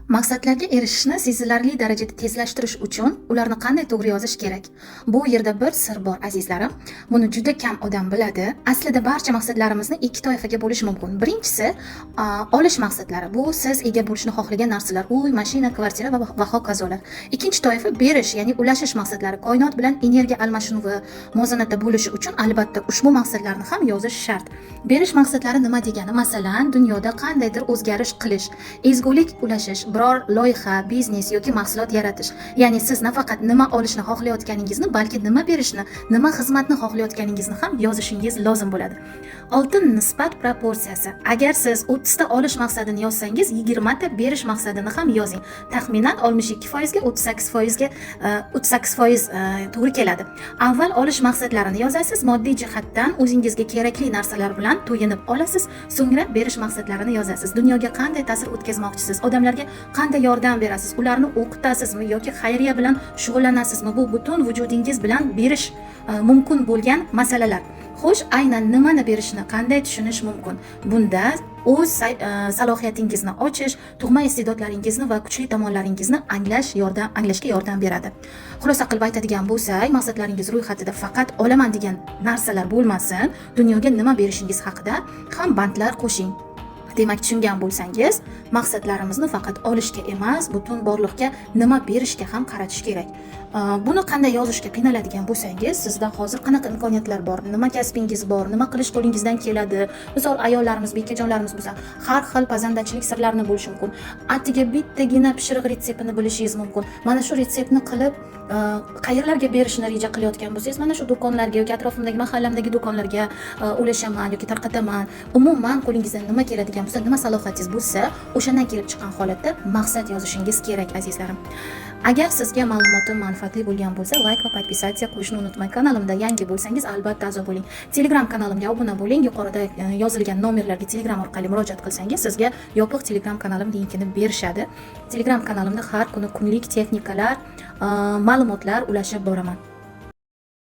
Maqsadlarga erishishni sezilarli darajada tezlashtirish uchun ularni qanday to'g'ri yozish kerak? Bu yerda bir sir bor, azizlarim. Buni juda kam odam biladi. Aslida barcha maqsadlarimizni ikki toifaga bo'lish mumkin. Birinchisi, olish maqsadlari. Bu siz ega bo'lishni xohlagan narsalar: uy, mashina, kvartira va hokazolar. Ikkinchi toifa berish, ya'ni ulashish maqsadlari. Koinot bilan energiya almashinuvi muvozanatda bo'lishi uchun albatta ushbu maqsadlarni ham yozish shart. Berish maqsadlari nima degani? Masalan, dunyoda qandaydir o'zgarish qilish, ezgulik ulashish, biror loyiha, biznes yoki mahsulot yaratish. Ya'ni siz nafaqat nima olishni xohlayotganingizni, balki nima berishni, nima xizmatni xohlayotganingizni ham yozishingiz lozim bo'ladi. Oltin nisbat proporsiyasi. Agar siz 30 ta olish maqsadini yozsangiz, 20 ta berish maqsadini ham yozing. Taxminan 62% ga 38% ga 38% to'g'ri keladi. Avval olish maqsadlarini yozasiz, moddiy jihatdan o'zingizga kerakli narsalar bilan to'yinib olasiz, so'ngra berish maqsadlarini yozasiz. Dunyoga qanday ta'sir o'tkazmoqchisiz, odamlarga qanday yordam berasiz, ularni o'qitasizmi yoki xayriya bilan shug'ullanasizmi? Bu butun vujudingiz bilan berish mumkin bo'lgan masalalar. Xo'sh, aynan nimani berishni qanday tushunish mumkin? Bunda o'z salohiyatingizni ochish, tug'ma iste'dodlaringizni va kuchli tomonlaringizni anglashga yordam beradi. Xulosa qilib aytadigan bo'lsak, maqsadlaringiz ro'yxatida faqat olaman degan narsalar bo'lmasin, dunyoga nima berishingiz haqida ham bandlar qo'shing. Demak, tushungan bo'lsangiz, maqsadlarimizni faqat olishga emas, butun borliqqa nima berishga ham qaratish kerak. Buni qanday yozishga qiynaladigan bo'lsangiz, sizda hozir qanaqa imkoniyatlar bor, nima kasbingiz bor, nima qilish qo'lingizdan keladi? Misol, ayollarimiz, bekajonlarimiz bo'lsa, har xil pazandachilik sirlarini bo'lishi mumkin. Atiga bittagina pishiriq retseptini bilishingiz mumkin. Mana shu retseptni qilib, qayerlarga berishni reja qilayotgan bo'lsangiz, mana shu do'konlarga yoki atrofimdagi, mahallamdagi do'konlarga ulashaman yoki tarqataman. Umuman, qo'lingizdan nima keladigan bo'lsa, nima salohiyatingiz bo'lsa, o'shandan kelib chiqqan holatda maqsad yozishingiz kerak, azizlarim. Agar sizga ma'lumotim manfaatli bo'lgan bo'lsa, layk va подписаться qo'yishni unutmang. Kanalimda yangi bo'lsangiz, albatta a'zo bo'ling. Telegram kanalimga obuna bo'ling. Yuqorida yozilgan nomerlarga Telegram orqali murojaat qilsangiz, sizga yopiq Telegram kanalim linkini berishadi. Telegram kanalimda har kuni kunlik texnikalar, ma'lumotlar ulashib boraman.